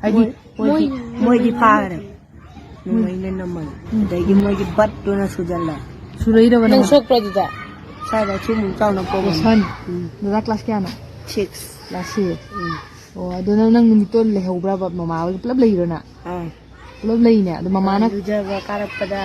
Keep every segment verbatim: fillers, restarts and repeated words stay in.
ꯍꯥꯏꯗꯤ ꯃꯣꯏ, ꯃꯣꯏꯗꯤ, ꯃꯣꯏ, ꯃꯣꯏꯗꯤ ꯐꯥꯈ꯭ꯔꯦ꯫ ꯅꯣꯡꯃꯩꯅ ꯅꯝꯃꯒ꯫ ꯎꯝ꯫ ꯑꯗꯒꯤ ꯃꯣꯏꯒꯤ ꯕꯠꯇꯨꯅ ꯁꯨꯖꯜꯂꯦ꯫ ꯁꯨꯔꯩꯔꯕ ꯅꯪ ꯅꯪ? ꯁꯣꯛꯄ꯭ꯔꯣ ꯑꯗꯨꯗ? ꯁ꯭ꯋꯥꯏꯗ ꯁꯨꯃꯨꯛ ꯆꯥꯎꯅ ꯄꯣꯝꯃꯝꯃꯦ꯫ ꯁꯟ? ꯎꯝ꯫ ꯗꯗꯥ ꯀ꯭ꯂꯥꯁ ꯀꯌꯥꯅꯣ? ꯁꯤꯛꯁ꯫ Class six. ꯎꯝ꯫ ꯑꯣ, ꯑꯗꯣ ꯅꯪ, ꯅꯪ ꯅꯨꯃꯤꯠꯇꯣ ꯂꯩꯍꯧꯕ꯭ꯔꯕ? ꯃꯃꯥ ꯍꯣꯏꯒ ꯄꯨꯂꯞ ꯂꯩꯔꯣ ꯅꯪ? ꯑꯥ꯫ ꯄꯨꯂꯞ ꯂꯩꯅꯦ꯫ ꯑꯗꯣ ꯃꯃꯥꯅ ꯏꯔꯨꯖꯕ ꯀꯥꯔꯛꯄꯗ,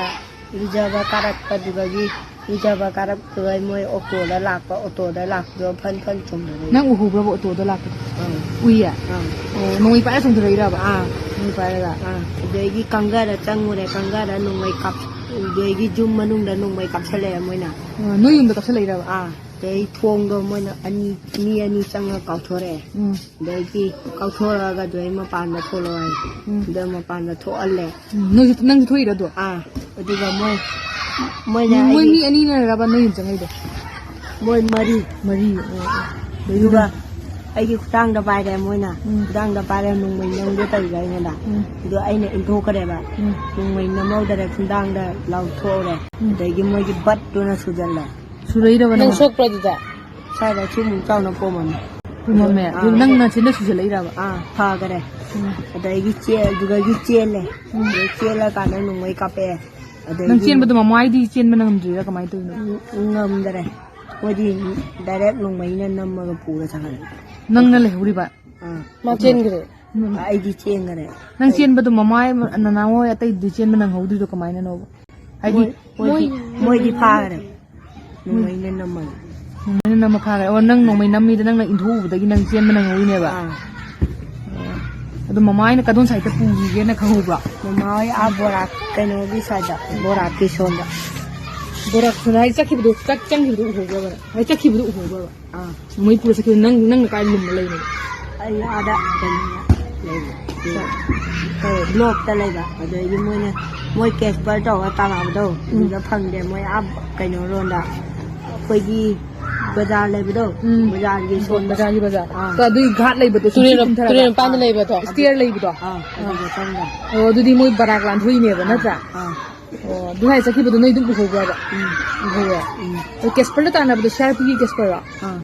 ꯏꯔꯨꯖꯕ ꯀꯥꯔꯛꯄꯗꯨꯗꯒꯤ, ꯏꯔꯨꯖꯕ ꯀꯥꯔꯛꯄꯗꯨꯗ ꯃꯣꯏ ꯑꯣꯇꯣꯗ ꯂꯥꯛꯄ, ꯑꯣꯇꯣꯗ ꯂꯥꯛꯄꯗꯣ ꯐꯟ ꯐꯟ ꯆꯣꯡꯊꯔꯛꯏ꯫ ꯅꯪ ꯎꯍꯧꯕ꯭ꯔꯕ ꯑꯣꯇꯣꯗ ꯂꯥꯛꯄꯗꯣ? ꯑꯥ꯫ ꯎꯏꯌꯦ? ꯑꯥ꯫ ꯑꯣ, ꯅꯣꯡꯃꯩ ꯄꯥꯏꯔ ꯆꯣꯡꯊꯔꯛꯏꯔꯕ? ꯑꯥ꯫ ꯅꯣꯡꯃꯩ ꯄꯥꯏꯔꯒ? ꯑꯥ꯫ ꯑꯗꯒꯤ ꯀꯪꯒꯔ ꯆꯪꯉꯨꯔꯦ, ꯀꯪꯒꯔ ꯅꯣꯡꯃꯩ ꯀꯥꯞ-, ꯑꯗꯒꯤ ꯌꯨꯝ ꯃꯅꯨꯡꯗ ꯅꯣꯡꯃꯩ ꯀꯥꯞꯁꯜꯂꯛꯑꯦ ꯃꯣꯏꯅ꯫ ꯑꯥ, ꯅꯣꯏ ꯌꯨꯝꯗ ꯀꯥꯞꯁꯜꯂꯛꯏꯔꯕ? ꯑꯥ꯫ ꯑꯗꯩ ꯊꯣꯡꯗꯣ ꯃꯣꯏꯅ ꯑꯅꯤ, ꯃꯤ ꯑꯅꯤ ꯆꯪꯉꯒ ꯀꯥꯎꯊꯣꯔꯛꯑꯦ꯫ ꯎꯝ꯫ ꯑꯗꯩꯗꯤ ꯀꯥꯎꯊꯣꯔꯛꯑꯒ ꯑꯗꯨꯗꯩ ꯃꯄꯥꯟꯗ ꯊꯣꯛꯂꯛꯑꯣ ꯍꯥꯏ꯫ ꯎꯝ꯫ ꯑꯗꯨ ꯃꯄꯥꯟꯗ ꯊꯣꯛꯍꯜꯂꯦ꯫ ꯎꯝ꯫ ꯅꯣꯏꯁꯨ, ꯅꯪꯁꯨ ꯊꯣꯛꯏꯔꯣ ꯑꯗꯣ? ꯑꯥ꯫ ꯑꯗꯨꯒ ꯃꯣꯏ, ꯃꯣꯏꯅ ꯎꯝ, ꯃꯣꯏ ꯑꯩꯒꯤ ꯃꯤ ꯑꯅꯤꯅꯔꯕ ꯅꯣꯏ ꯌꯨꯝ ꯆꯪꯉꯛꯏꯗꯣ? ꯃꯣꯏ ꯃꯔꯤ꯫ ꯃꯔꯤ? ꯑꯣ, ꯑꯣ꯫ ꯑꯗꯨꯒ ꯑꯗꯩꯗꯨꯗ? ꯑꯩꯒꯤ ꯈꯨꯗꯥꯡꯗ ꯄꯥꯏꯔꯦ ꯃꯣꯏꯅ꯫ ꯎꯝ꯫ ꯈꯨꯗꯥꯡꯗ ꯄꯥꯏꯔꯦ ꯅꯣꯡꯃꯩ ꯅꯝꯒꯦ ꯇꯧꯔꯤꯕ ꯑꯩꯉꯣꯟꯗ꯫ ꯎꯝ꯫ ꯑꯗꯣ ꯑꯩꯅ ꯏꯟꯊꯣꯛꯈ꯭ꯔꯦꯕ꯫ ꯎꯝ꯫ ꯅꯣꯡꯃꯩ ꯅꯝꯍꯧꯗꯔꯦ ꯈꯨꯗꯥꯡꯗ ꯂꯥꯎꯊꯣꯛꯍꯧꯔꯦ꯫ ꯎꯝ꯫ ꯑꯗꯒꯤ ꯃꯣꯏꯒꯤ ꯕꯠꯇꯨꯅ ꯁꯨꯖꯜꯂꯦ꯫ ꯁꯨꯔꯩꯔꯕ ꯅꯪ ꯅꯪ? ꯁꯣꯛꯄ꯭ꯔꯣ ꯑꯗꯨꯗ? ꯁ꯭ꯋꯥꯏꯗ ꯁꯨꯃꯨꯛ ꯆꯥꯎꯅ ꯄꯣꯝꯃꯝꯃꯦ꯫ ꯄꯣꯝꯃꯝꯃꯦ? ꯑꯥ꯫ ꯑꯗꯨ ꯅꯪ ꯅꯆꯤꯟꯗ ꯁꯨꯖꯜꯂꯛꯏꯔꯕ? ꯑꯥ, ꯐꯈꯔꯦ꯫ ꯎꯝ꯫ ꯑꯗꯒꯤ ꯆꯦ-, ꯑꯗꯨꯗꯒꯤ ꯆꯦꯜꯂꯦ꯫ ꯎꯝ꯫ ꯑꯗꯩ ꯆꯦꯜꯂꯀꯥꯟꯗ ꯅꯣꯡꯃꯩ ꯀꯥꯞꯄꯛꯑꯦ꯫ ꯑꯗꯩꯗꯤ ꯅꯪ ꯆꯦꯟꯕꯗꯣ ꯃꯃꯥꯏꯗꯤ ꯆꯦꯟꯕ ꯉꯝꯗ꯭ꯔꯤꯔꯥ ꯀꯃꯥꯏꯅ ꯇꯧꯔꯤꯅꯣ? ꯎꯝ, ꯉꯝꯗꯔꯦ꯫ ꯃꯣꯏꯗꯤ direct ꯅꯣꯡꯃꯩꯅ ꯅꯝꯃꯒ ꯄꯨꯔ ꯆꯠꯈ꯭ꯔꯦ꯫ ꯅꯪꯅ ꯂꯩꯍꯧꯔꯤꯕ? ꯑꯥ꯫ ꯃꯥ ꯆꯦꯟꯈ꯭ꯔꯦ꯫ ꯎꯝ꯫ ꯑꯩꯗꯤ ꯆꯦꯟꯈꯔꯦ꯫ ꯅꯪ ꯆꯦꯟꯕꯗꯣ ꯃꯃꯥꯏ ꯅꯅꯥꯎ ꯍꯣꯏ ꯑꯇꯩꯗꯨꯗꯤ ꯆꯦꯟꯕ ꯅꯪꯍꯧꯗ꯭ꯔꯤꯗꯣ ꯀꯃꯥꯏꯅꯅꯣꯕ? ꯍꯥꯏꯗꯤ ꯃꯣꯏ, ꯃꯣꯏꯗꯤ, ꯃꯣꯏꯗꯤ ꯐꯥꯈ꯭ꯔꯦ꯫ ꯅꯣꯡꯃꯩꯅ ꯅꯝꯃꯒ꯫ ꯅꯣꯡꯃꯩꯅ ꯅꯝꯃ ꯐꯥꯈ꯭ꯔꯦ꯫ ꯑꯣ, ꯅꯪ ꯅꯣꯡꯃꯩ ꯅꯝꯃꯤꯗ ꯅꯪꯅ ꯏꯟꯊꯣꯛꯎꯕꯗꯒꯤ ꯅꯪ ꯆꯦꯟꯕ ꯅꯪꯍꯧꯔꯤꯅꯦꯕ? ꯑꯥ꯫ ꯑꯣ꯫ ꯑꯗꯣ ꯃꯃꯥ ꯍꯣꯏꯅ ꯀꯗꯣꯝ side ꯇ ꯄꯨꯈꯤꯒꯦꯅ ꯈꯪꯍꯧꯕ꯭ꯔꯣ? ꯃꯃꯥ ꯍꯣꯏ ꯑꯥ ꯕꯣꯔꯥ ꯀꯩꯅꯣꯒꯤ side ꯇ, ꯕꯣꯔꯥꯛꯀꯤ ꯁꯣꯝꯗ꯫ ꯕꯣꯔꯥꯛ ꯁꯣꯝꯗ ꯍꯥꯏꯗꯤ ꯆꯠꯈꯤꯕꯗꯣ, ꯆꯠ-, ꯆꯪꯈꯤꯕꯗꯣ ꯎꯍꯧꯕ꯭ꯔꯕ? ꯍꯥꯏꯗꯤ ꯆꯠꯈꯤꯕꯗꯣ ꯎꯍꯧꯕ꯭ꯔꯕ? ꯑꯥ꯫ ꯃꯣꯏ ꯄꯨꯔ ꯆꯠꯈꯤꯕ ꯅꯪ, ꯅꯪꯅ ꯀꯥꯏ ꯂꯨꯝꯕ ꯂꯩꯅꯣ? ꯑꯩ ꯑꯥꯗ ꯀꯩꯅꯣꯗ ꯂꯩꯕ꯫ ꯀꯩ? ꯀꯩ? Block ꯇ ꯂꯩꯕ꯫ ꯑꯗꯩꯗꯤ ꯃꯣꯏꯅ, ꯃꯣꯏ casper ꯇꯧꯔꯒ ꯇꯥꯟꯅꯕꯗꯣ, ꯎꯝ꯫ ꯑꯗꯨꯗ ꯐꯪꯗꯦ꯫ ꯃꯣꯏ ꯑꯥ ꯀꯩꯅꯣꯔꯣꯝꯗ, ꯑꯩꯈꯣꯏꯒꯤ ꯕꯖꯥꯔ ꯂꯩꯕꯗꯣ, ꯎꯝ꯫ ꯕꯖꯥꯔꯒꯤ ꯁꯣꯝꯗ꯫ ꯕꯖꯥꯔꯒꯤ ꯕꯖꯥꯔ꯫ ꯑꯥ꯫ ꯑꯗꯨꯏ ꯒꯥꯠ ꯂꯩꯕꯗꯣ, ꯇꯨꯔꯦꯜ, ꯆꯤꯡꯊꯔꯒ꯫ ꯇꯨꯔꯦꯜ ꯃꯄꯥꯟꯗ ꯑꯥ꯫ ꯂꯩꯕꯗꯣ꯫ Stair ꯂꯩꯕꯗꯣ꯫ ꯑꯥ, ꯑꯗꯨꯗ ꯆꯪꯈ꯭ꯔꯦ꯫ ꯑꯣ, ꯑꯗꯨꯗꯤ ꯃꯣꯏ ꯕꯔꯥꯛ ꯂꯥꯟꯊꯣꯛꯏꯅꯦꯕ, ꯑꯥ, ꯅꯠꯇ꯭ꯔꯥ? ꯑꯥ꯫ ꯑꯣ, ꯑꯗꯨ ꯍꯥꯏ ꯆꯠꯈꯤꯕꯗꯣ ꯅꯣꯏ ꯑꯗꯨꯝ ꯎꯍꯧꯕ꯭ꯔꯕ? ꯎꯝ꯫ ꯎꯍꯧꯋꯦ? ꯎꯝ꯫ ꯑꯗꯣ casper ꯗ ꯇꯥꯟꯅꯕꯗꯣ C R P ꯒꯤ casper ꯔꯣ? ꯑꯥ꯫